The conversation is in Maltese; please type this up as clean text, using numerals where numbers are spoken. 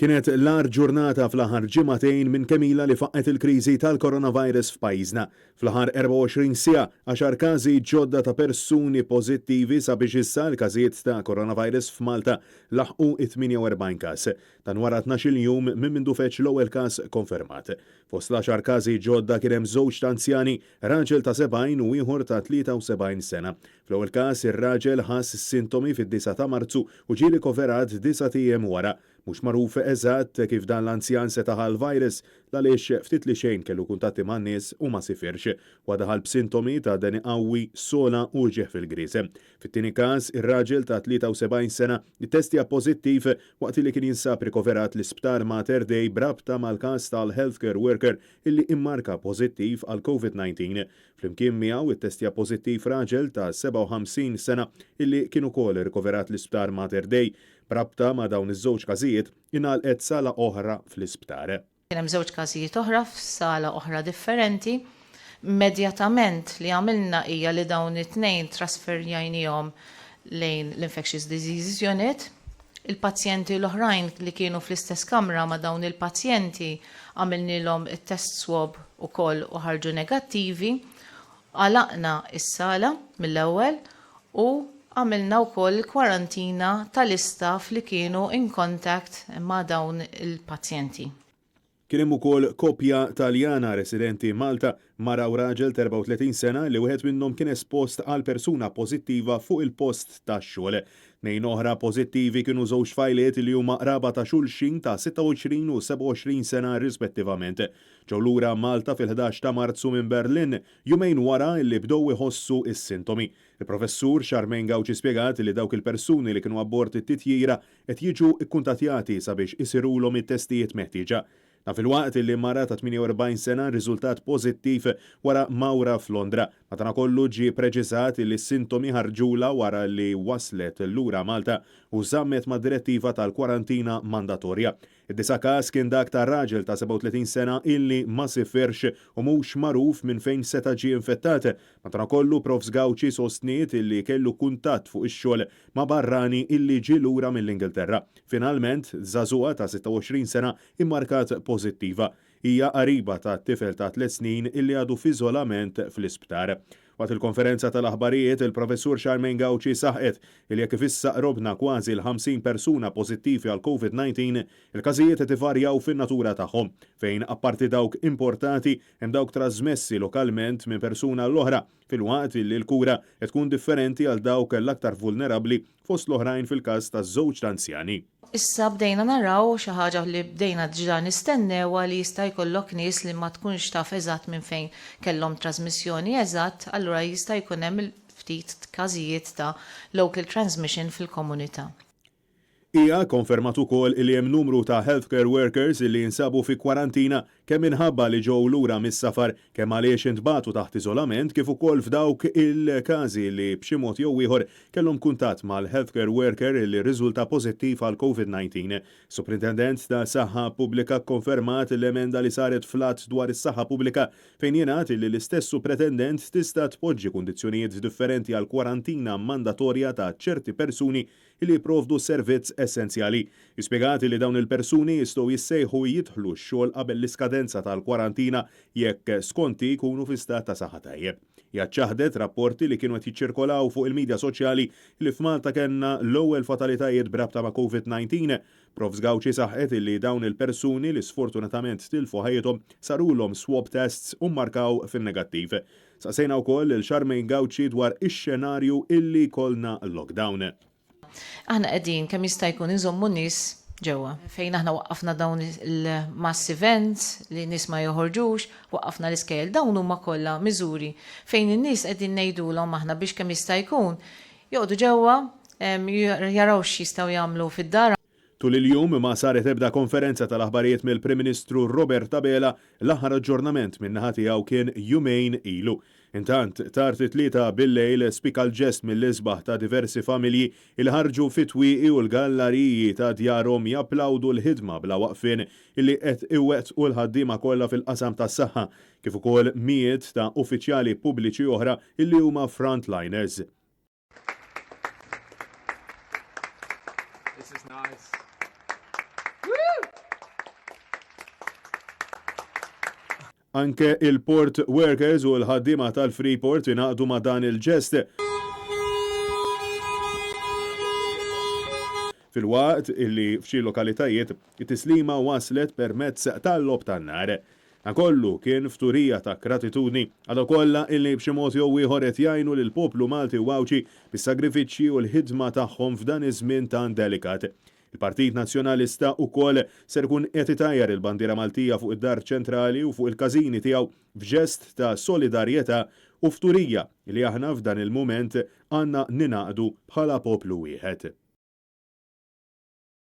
Kienet l-agħar ġurnata fl-aħħar ġimagħtejn minn kemm ilha li faqqgħet il-kriżi tal-coronavirus f'pajjiżna. Fl-aħħar 24 siegħa, għaxar każi ġodda ta' persuni pożittivi sabiex issa l-każijiet ta' coronavirus f'Malta laħqu it-48 każ. Dan wara 12-il jum minn mindu feġġ l-ewwel każ konfermat. Fost l-għaxar każi ġodda kien hemm żewġt anzjani, raġel ta' 70 u ieħor ta' 73 sena. Fl-ewwel każ, ir-raġel ħass is-sintomi fid-disgħa ta' Marzu u ġie rikoverat disat ijiem wara. Mhux magħruf eżatt kif dan l-anzjan seta' ħa l-virus, l-għaliex ftit li xejn kellu kuntatti man-nies u ma sifirx. Huwa daħal b'sintomi ta' deni qawwi, sogħla u uġigħ fil-grieżem. Fit-tieni każ, ir-raġel ta' 73 sena ttestja pożittiv waqt li kien jinsab rikoverat l-Isptar Mater Dei b'rabta mal-każ tal-healthcare worker illi immarka pożittiv għall-Covid 19. Flimkien miegħu ittestja pożittiv raġel ta' 57 sena illi kien ukoll rikoverat l-Isptar Mater Dei. B'rabta ma' dawn iż-żewġ każijiet, ingħalqet sala oħra fl-isptar. Kien hemm żewġ każijiet oħra f'sala oħra differenti. Immedjatament li għamilna hija li dawn it-tnejn trasferjajnihom lejn l-Infectious Diseases Unit. Il-pazjenti l-oħrajn li kienu fl-istess kamra ma' dawn il-pazjenti għamilnielhom it-test swab ukoll u ħarġu negattivi. Għalaqna s-sala mill-ewwel u għamilna wkoll il-kwarantina tal-istaff li kienu in contact ma' dawn il-pazjenti. Kien hemm ukoll koppja Taljana residenti Malta, mara u raġel ta' 34 sena li wieħed minnhom kien espost għal persuna pożittiva fuq il-post tax-xogħol. Tnejn oħra pożittivi kienu żewġ tfajliet li huma qraba ta' xulxin ta' 26 u 27 sena rispettivament. Ġew lura Malta fil-11 ta' Marzu minn Berlin, jumejn wara li bdew iħossu s-sintomi. Il-Professur Charmaine Gauci spjegat li dawk il-persuni li kienu abbord it-titjira qed jiġu kkuntattjati sabiex isirulhom it-testijiet meħtieġa. Dan filwaqt li mara ta' 48 sena rriżultat pożittiv wara mawra f'Londra. Madanakollu ġie ppreċiżat li s-sintomi ħarġulha wara li waslet lura Malta u żammet mad-direttiva tal-kwarantina mandatorja. Id-disa' każ kien dak ta' raġel ta' 37 sena illi ma sifirx u mhux magħruf minn fejn seta' ġie infettat. Madanakollu Profs Gauci sostniet illi kellu kuntatt fuq ix-xogħol ma' barrani illi ġie lura mill-Ingilterra. Finalment, żagħżugħa ta' 26 sena immarkat pożittiva. Hija qariba ta' tifel ta' tliet snin illi għadu f'iżolament fl-isptar. Waqt il-konferenza tal-aħbarijiet, il-Professur Charmaine Gauci saħqet illi hekk kif issa qrobna kważi l-50 persuna pożittivi għall-Covid 19, il-każijiet qed ivarjaw fin-natura tagħhom, fejn apparti dawk importati, hemm dawk trażmessi lokalment minn persuna għall-oħra, filwaqt illi l-kura qed tkun differenti għal dawk l-aktar vulnerabbli fost l-oħrajn fil-każ ta' żewġt anzjani. Issa bdejna naraw xi ħaġa li bdejna diġà nistennewha li jista' jkollok nies li ma tkunx taf eżatt minn fejn kellhom trażmissjoni eżatt, allura jista' jkun hemm ftit każijiet ta' local transmission fil-komunità. Hija kkonfermat ukoll li hemm numru ta' healthcare workers li jinsabu fi kwarantina kemm minħabba li ġew lura mis-safar, kemm għaliex intbagħtu taħt iżolament kif ukoll f'dawk il-każi li b'xi mod jew ieħor kellhom kuntatt mal-healthcare worker li rriżulta pożittiv għall-Covid 19. Is-Suprintendent ta' Saħħa Pubblika kkonfermat l-emenda li saret fl-Att dwar is-Saħħa Pubblika fejn jingħad li l-istess Supretendent tista' tpoġġi kundizzjonijiet differenti għall-kwarantina mandatorja ta' ċerti persuni li jipprovdu servizz essenzjali. Hi spjegat li dawn il-persuni jistgħu jissejħu jidħlu x-xogħol qabel l-iskadenza tal-kwarantina jekk skont hi jkunu fi stat ta' saħħa tajjeb. Hija ċaħdet rapporti li kienu qed jiċċirkolaw fuq il-midja soċjali li f'Malta kellna l-ewwel fatalitajiet b'rabta ma' Covid 19. Profs Gauci saħqet li dawn il-persuni li sfortunatament tilfu ħajjithom sarulhom swab tests u mmarkaw fin-negattiv. Saqsejna wkoll lil Charmaine Gauci dwar ix-xenarju illi jkollna lockdown. Aħna qegħdin kemm jista' jkun inżommu n-nies ġewwa. Fejn aħna waqqafna dawn il-mass events li n-nies ma joħorġux, waqqafna l-iskejjel, dawn huma kollha miżuri fejn in-nies qegħdin ngħidulhom aħna biex kemm jista' jkun joqogħdu ġewwa, jaraw x'jistgħu jagħmlu fid-dar. Tul il-jum ma saret ebda konferenza tal-aħbarijiet mill-Prim Ministru Robert Abela, l-aħħar aġġornament min-naħa tiegħu kien jumejn ilu. Intant, tard it-Tlieta bil-lejl spikka l-ġest mill-isbaħ ta' diversi familji li ħarġu fit-twieqi u l-gallariji ta' djarhom japplawdu l-ħidma bla waqfien li qed iwettqu l-ħaddiema kollha fil-qasam tas-saħħa, kif ukoll mijiet ta' uffiċjali pubbliċi oħra li huma frontliners. This is nice. Woo! Anke il-port workers u l-ħaddiema tal-Freeport ingħaqdu ma' dan il-ġest. Filwaqt illi f'xi lokalitajiet it-tislima waslet permezz tal-logħob tan-nar. Dan kollu kien f'turija ta' gratitudni għal dawk kollha illi b'xi mod jew ieħor qed jgħinu lill-poplu Malti u Għawdxi bis-sagrifiċċji u l-ħidma tagħhom f'dan iż-żmien tant delikat. Il-Partit Nazzjonalista wkoll ser ikun qed itajjar il-bandiera Maltija fuq id-Dar Ċentrali u fuq il-każini tiegħu f'ġest ta' solidarjetà u f'turija li aħna f'dan il-mument għandna ningħaqdu bħala poplu wieħed.